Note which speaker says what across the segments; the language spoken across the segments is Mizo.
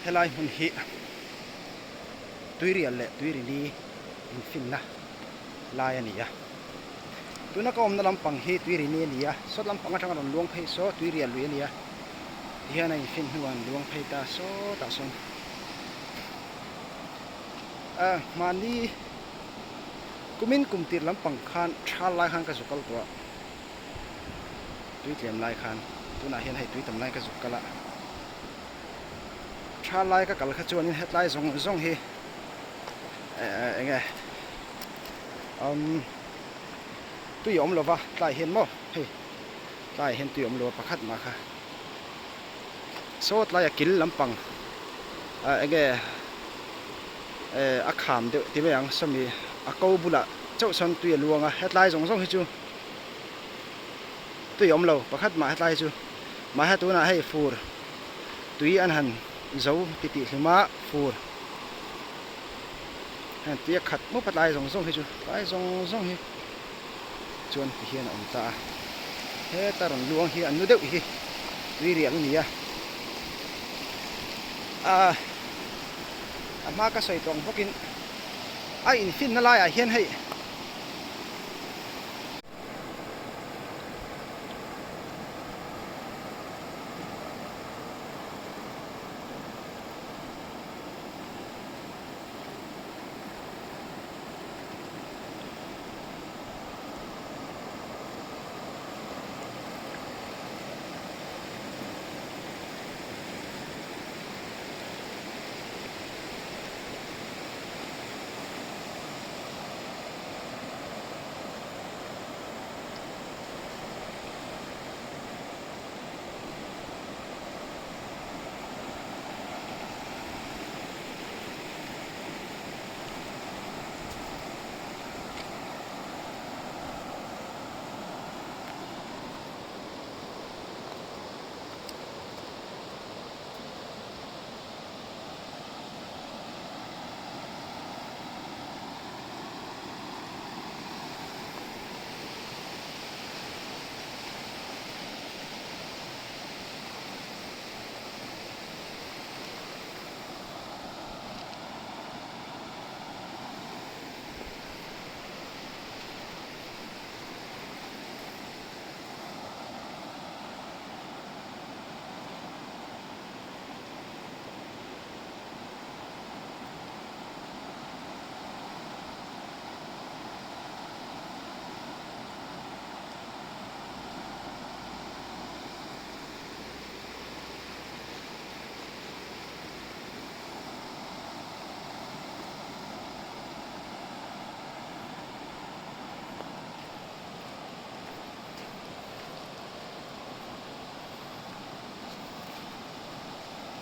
Speaker 1: Helai hmun hi tuirial leh tuirini infinna lai a ni a. Tuna ka awmna lampang hi tuirini a ni a, sawt lampang atanga rawn luang phei saw tuirial lui a ni a, tihian a infin hnuah an luang phei ta sawtah sawn ah mahni kumin kum tir lampang khan thal lai khan ka zuk kal tawh a. Tui tlem lai khan tunah hian hei tui tam lai ka zuk kal a tha lai ka kal kha chuanin hetlai zawng zawng hi eh eng nge umm tui a awm lova tlaiah hian maw hei tlaiah hian tui a awm lova pakhat mah kha saw tlaia kil lampang ah eng nge eh a kham deuh ti mai ang sawmi a ko bulah chauh sawn tui a luang a hetlai zawng zawng hi chu. Tui awm lo pakhat mah hetlai chu mahse tunah hei fur tui an han zo ti tih hlum a fur heng tui a khat mup a tlai zawng zawng hi chu tlai zawng zawng hi chuan ti hian a awm ta a heta rawn luang hi an nu deuh hi tui rial a ni a ah a hma ka sawi tawng bawkin a infinna laiah hian hei.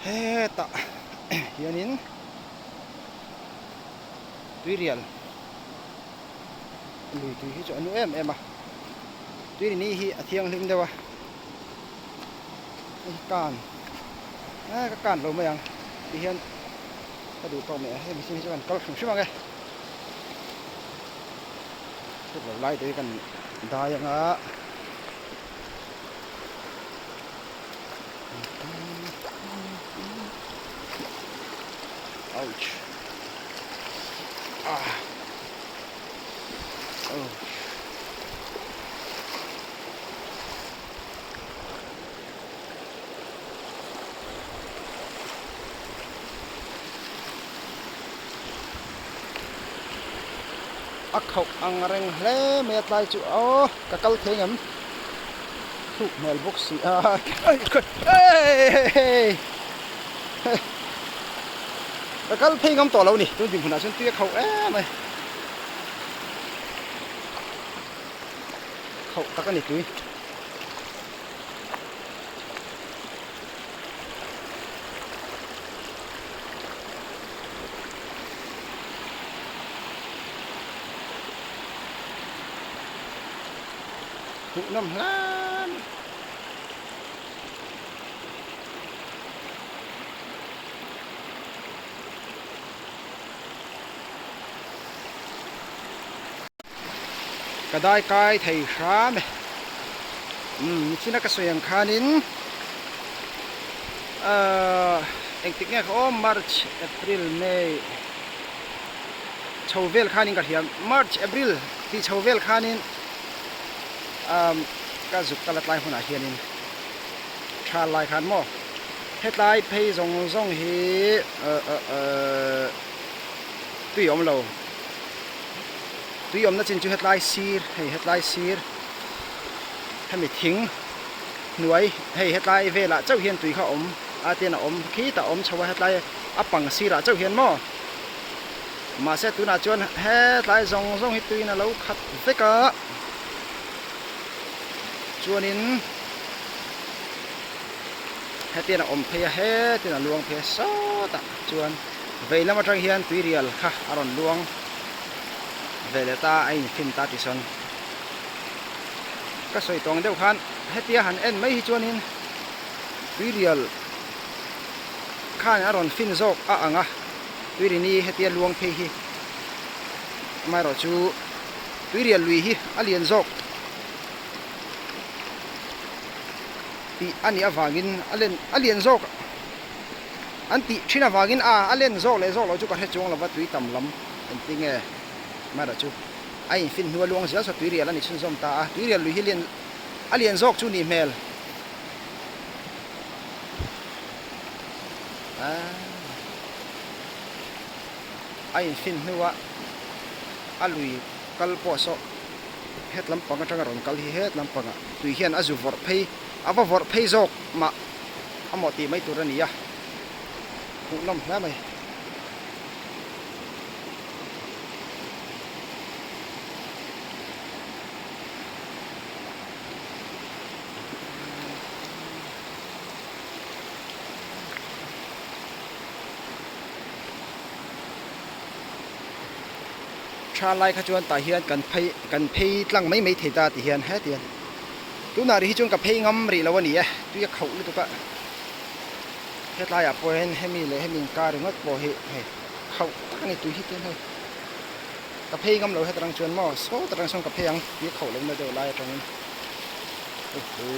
Speaker 1: Hetah hianin tuirial lui tui hi chu a nu em em a tui ni hi a thianghlim deuh a hei hi kan eh ka kan lo mai ang ti hian ka duh tawk mai a hemi chin hi chu kan kal hrim hrim ang e thut lo lai te hi kan dai ang a. Ouch. Ah. Oh. A khauh ang reng hle mai a tlai chu aw ka kal thei ngam. Thuk hmel bawk si a ka kal phei ngam tawh lo ni tun dinhmunah chuan tui a khauh em mai khauh tak a ni tui. Hmuhnawm hlan. Ka dai kai thei hram e. Umm nichina ka sawi ang khanin ahh. Engtik nge kha aw March, April, May chho vel khanin ka hria March, April tih chho vel khanin umm ka zuk kal a tlai hunah hianin tha lai khan maw hetlai phei zawng zawng hi uh uh uh tui awm lo tui awmna chin chu hetlai sir hei hetlai sir hemi thing hnuai hei hetlai velah chauh hian tui kha a awm a tian a awm khitah a awm chho a hetlai a pang sirah chauh hian maw mahse tunah chuan hetlai zawng zawng hi tuiin a lo khat vek a chuanin hetian a awm phei a hetian a luang phei a sawtah chuan vei lam atang hian tuirial kha a rawn luang ve leh ta a infin ta tisawn ka sawi tawng deuh khan hetia han en mai hi chuanin tuirial khan a rawn fin zawk a ang a tuirini hetia luang phei hi amaherawh chu tuirial lui hi a lian zawk tih a nih avangin a len a lian zawk an tih thin avangin a a len zawk leh zawk loh chu ka hre chuang lova tui tam lam engtinge amaherawh chu a infin hnu a luang zel saw tuirial a ni chhunzawm ta a tuirial lui hi lian a lian zawk chu nih hmel a infin hnu a a lui kal pawh saw het lampang atanga rawn kal hi het lampangah tui hian a zu vawrh phei a va vawrh phei zawk mah a mawh tih mai tur a ni a hmuhnawm hle mai. Tha lai kha chuan tah hian kan phei kan phei tlang mai mai thei ta ti hian heti hian tunah rih hi chuan ka phei ngam rih lo a ni e tui a khauh lutuk a hetlaiah pawh hian hemi leh hemi inkar ringawt pawh hi hei khauh tak a ni tui hi tiang hei. Ka phei ngam lo hetarang chuan maw saw tarang sawn ka phei ang tih a khauh lohna deuh lai atangin uhu.